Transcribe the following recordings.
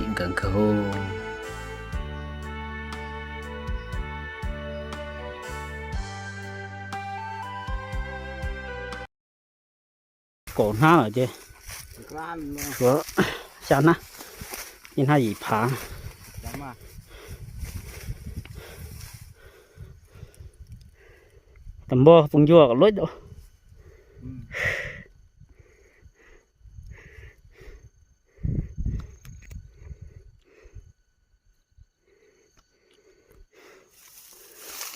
Nkawd nkawd kaum hnab lawm ces tshuav xya hnab, ib hnab yim phav. Tau npog phooj ywg kom luaj.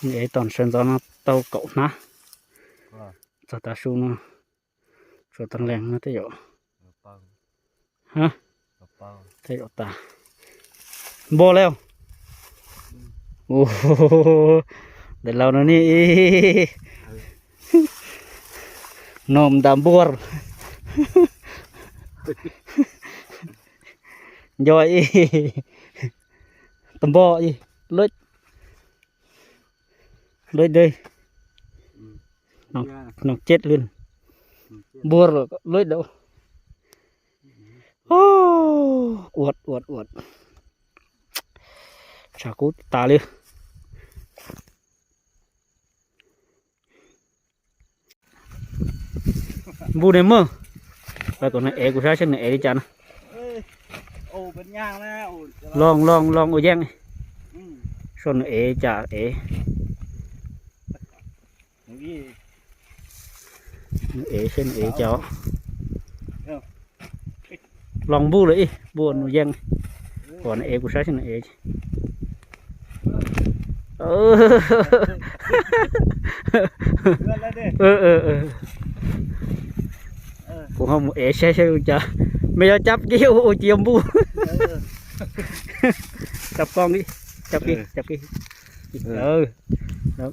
Ev tau sawv ntxov no tau kaum hnab, txog tav su no tshuav tag leeg no tej zaum, tej zaum tas npog lawm. Daim laus no ne, no nta npuag, nco ib, tau npog ib, luaj, luaj dej, noo ceb li, npuag luaj dawb. Uas uas uas, tshav kub tas li. Npuj ne mog, kom nws ev kuv saib seb nws ev li cas na. Loos loos loos ua yeej, seb nws ev li cas ev. Nws ev seb nws ev li cas. Loos npuj lawm ib npuj nws yeej, kom nws ev kuv saib seb nws ev. Kuv ho mus ev saib seb ua cas, mej yuav cab kiag ua tsis yog npuj. Cab koj, cab kiag, cab kiag. Lab, lab,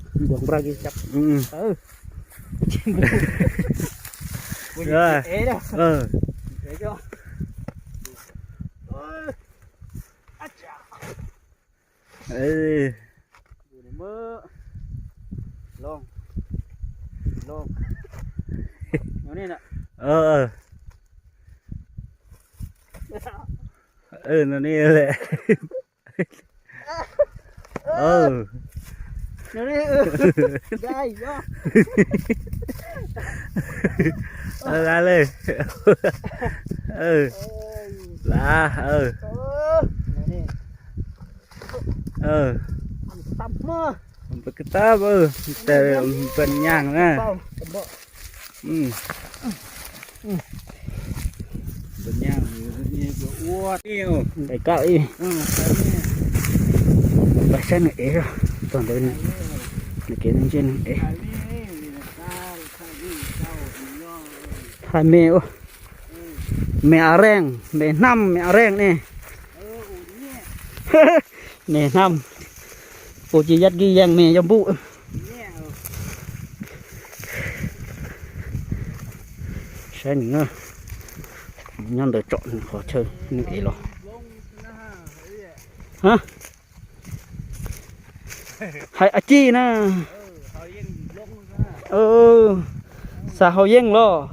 tab, npam nyaj na. Npam kab ib, pais saib nws ev, txog ntawd nws kev ntsej nws ev. Hais me, me a reej, me hnab me a reej ne. Me hnab, kuv tsis yaj kis yeej me yog npuj. Saib nws, nyob ntawd tsom nws qhov chaw nws ev los. Hais a ci na. Xav haus yeej los.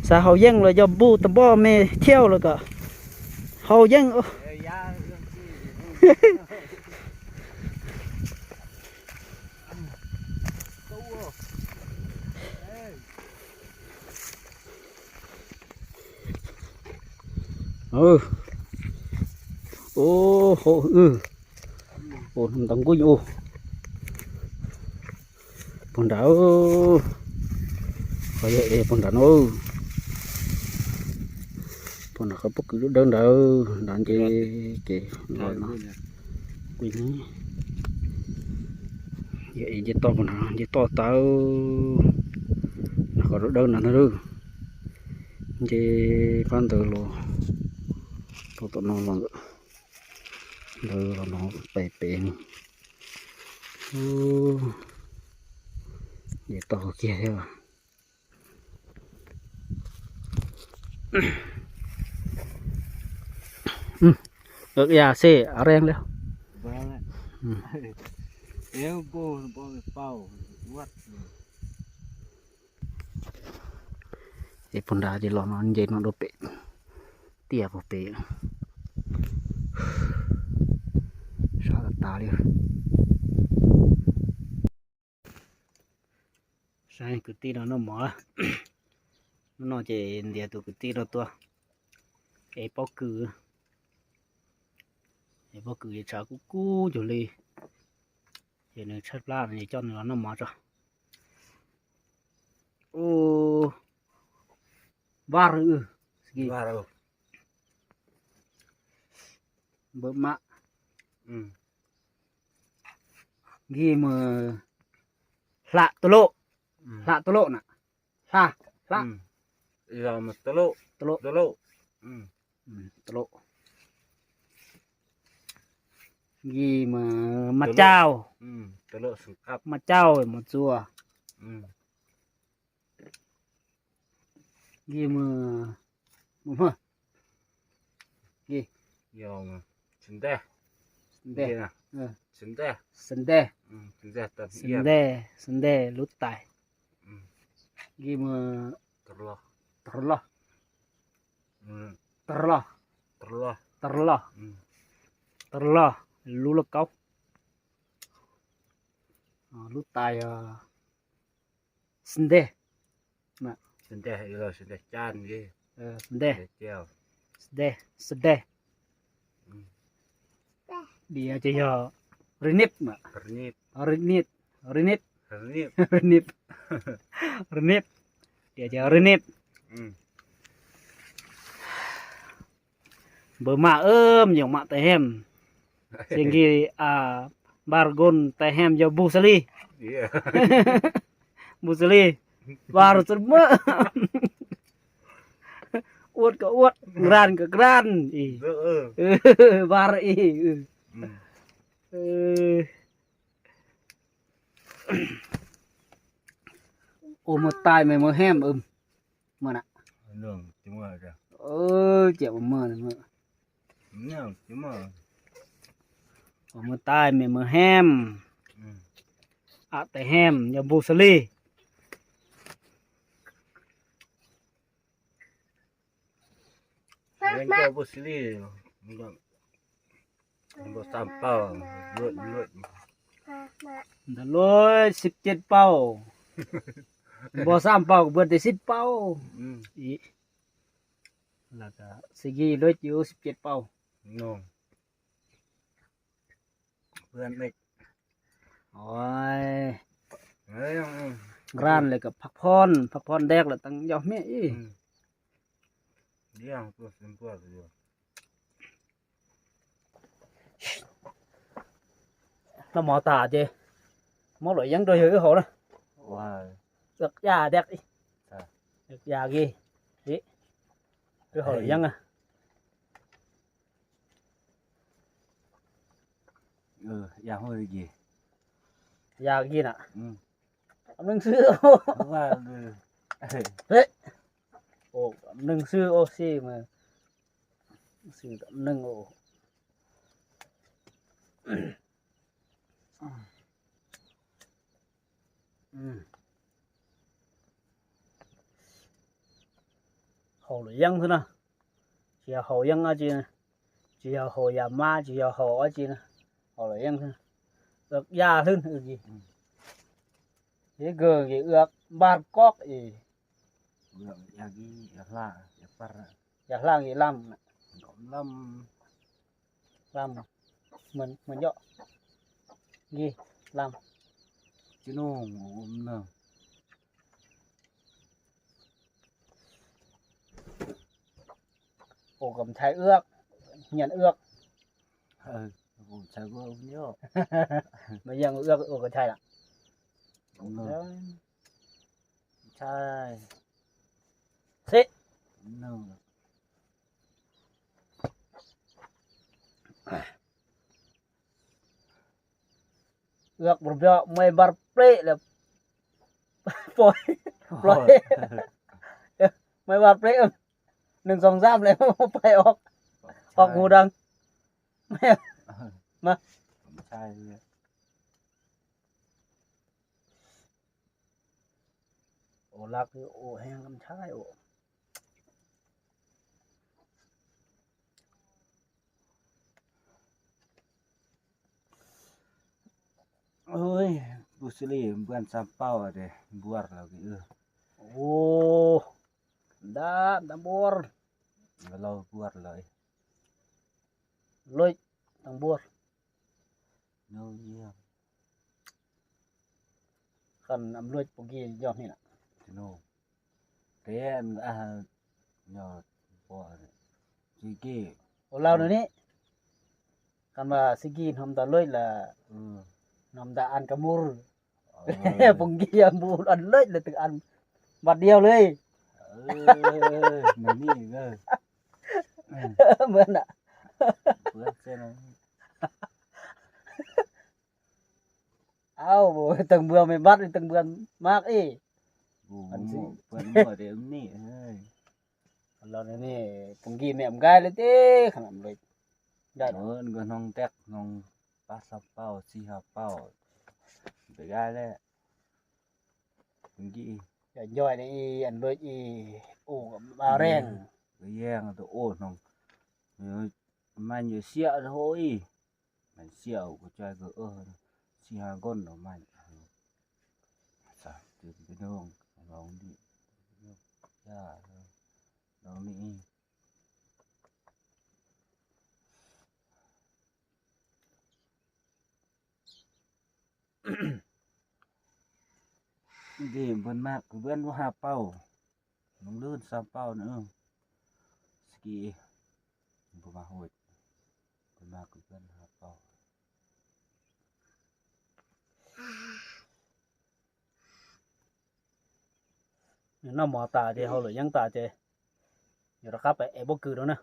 Xav haus yeej los yog npuj tau npoj me thiab los kom haus yeej. Ub, hauv wb, ntau nkuj ub. Puag nrad, qhov yog ev puag nrad no. Puag nrad qhov pob kws dawb dawb ntawd nrad nce ces los no. Yog ev nce toj puag nrad, nce toj tawv, nrad qhov dawb dawb nrad ntag lauj. Nce pab ntawd los, tau tom no los ntawd, ntawd los no pem pem. Nce toj kiag thiab. Ya xij a reej li. Ces puag nrad ces los no nce no dua pem tiaj puag pem, sab tas tas li. Saib kwv tij no noj mov. Hnub no ces ntiav tus kwv tij no tuaj ev pob kws, ev pob kws es tshav kub kub cuag li, ces nws tshaib plab no es coj nws los noj mov tso. Ub, vaj rwg, npawg mab, nkig mus hla tuj lauj, hla tuj lauj na, hla, hla, tuj lauj, nkig mus mas cauj, mas cauj mus txua, nkig mus, mus hmab, nkig, xwb ntej, xwb ntej, xwb ntej, xwb ntej lub tais, nkig mus, tag loj, tag loj, tag loj, tag loj, lub lauj kaub, lub tais, xwb ntej, xwb ntej, xwb ntej, xwb ntej, diav ces yog rnib, rnib, rnib, rnib, rnib, diav ces rnib. Npawg mab, me nyuam mab tais hem, ces nkig npaj rau nkauj tais hem yog npug xas lis, npug xas lis, vaj rau txaj muag, uas kom uas, nran kom nran, vaj rau ib. Ua muag tais me muag hem, muag na, ces ua muag, ua muag tais me muag hem, a tais hem yog npug xas lis. Npug xas lis, npug xas pauj, ntawd luaj xib ceb pauj, npug xas pauj kuv puas tes xib pauj, xib ceb pauj. Nran lawm kom phaj phoj, phaj phoj ntev lawm teev yos hmiab ib. Noj mov tas ces muab luam yeeb rau yawg wb haus na. Ya tiag, ya kis, wb haus luam yeeb na. Ya kis na. Neeg xwb, neeg xwb ua si mas, neeg. Haus luam yeeb xwb na, tsis yog haus yeeb dab tsi, tsis yog haus yam mab, tsis yog haus dab tsi na, haus luam yeeb xwb. Ua ya hlwb, ib kawg es ua npaj kob es ya hla es lam, lam, lam, lam, ua kom ntshai ua, nyiam ua, mas yeej ua, ua kom ntshai lawm. Ntshai. Xib. Ua muaj ib npab pleb lawm, poj, pleb, muaj ib npab pleb, nees xoos xab lawm, pais ob, ob mus dab. Ua laj ua heev ntshai ua. Ui, pus xws li npuan xam pauj ces npuar los. Ub, ntab ntab npuar. Lauj npuar los. Luj tau npuar. Qhov luj pus nkij yog hni lawm. Ua lauj no ne, qhov mas xib nkij hnov ntawd luj lawm, hnov ntawd an ka mur, pus nkij yog npu an luj lawm twb an npas diaug li. Au, tag npua me npab tag npua mab ib. Los ne, pus nkij me nkaij li teb qhov no. Nkauj hnub ntej hnub pab xya pauj xib hya pauj, peb nkaij li. Pus nkij, nco ne, ib an luj ib, ua reeg, yeej tus ua hnub, mas nyuam siab rau ib, mas siab kuv tsa kws xib hya nkauj no mas, Nkij npua mas kuv npua hya pauj, npua lwj xya pauj na, xib nkij npua mas hu, npua mas kuv npua hya pauj. Noj mov tas ces hauj lwm yeeb tas ces yuav rov qab pem ev pob kws rau na.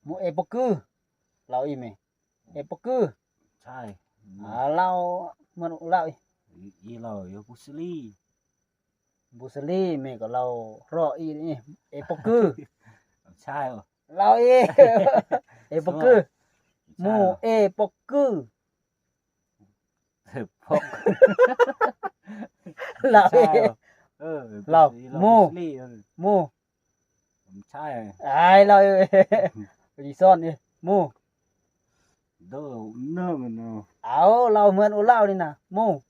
Mus ev pob kws, lauj ib me, ev pob kws. Lauj, muaj lauj ib, pus xws li, pus xws li me kom lauj roj ib, ev pob kws. Lauj ib, ev pob kws, mus ev pob kws. Lauj, lauj, mus, mus. Ai lauj, tsis xoj mus. Au, lauj muab ua lauj li na, mus.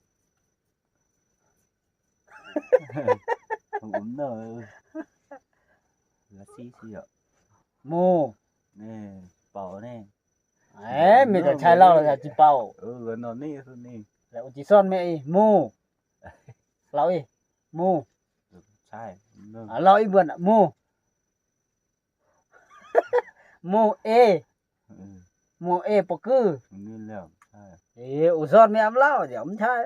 Mus. Me kom ntshai lauj los tsis paub. Ua tsis xoj me mus. Lauj ib, mus. Lauj ib npua mus. Mus ev, mus ev pob kws. Ua tsis xoj me lauj, ntshai.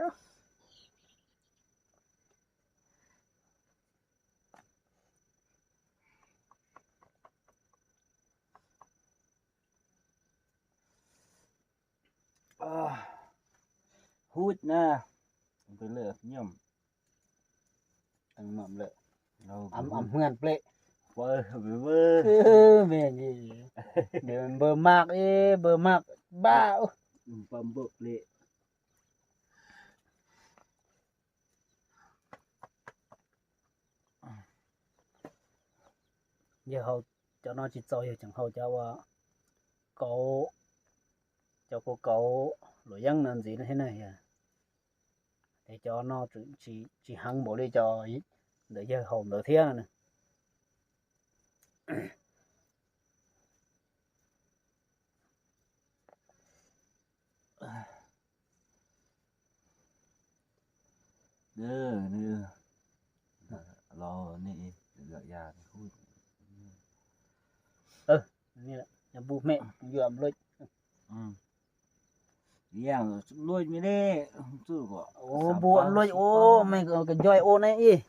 Huj na, nyob am hmua plej, npawg maj, npawg maj npaj npawg plej. Yawg haus cov no tsis txaus, yawg tseem haus cov ua kauv, cov kua kauv luam yeeb no ntxiv thiab na yog. Es cov no tsis heev npaum li cov ntawm yawg haus ntawd thiab na. Npua me, npua luj me ne, npua luj ua me, nco ua ne ib.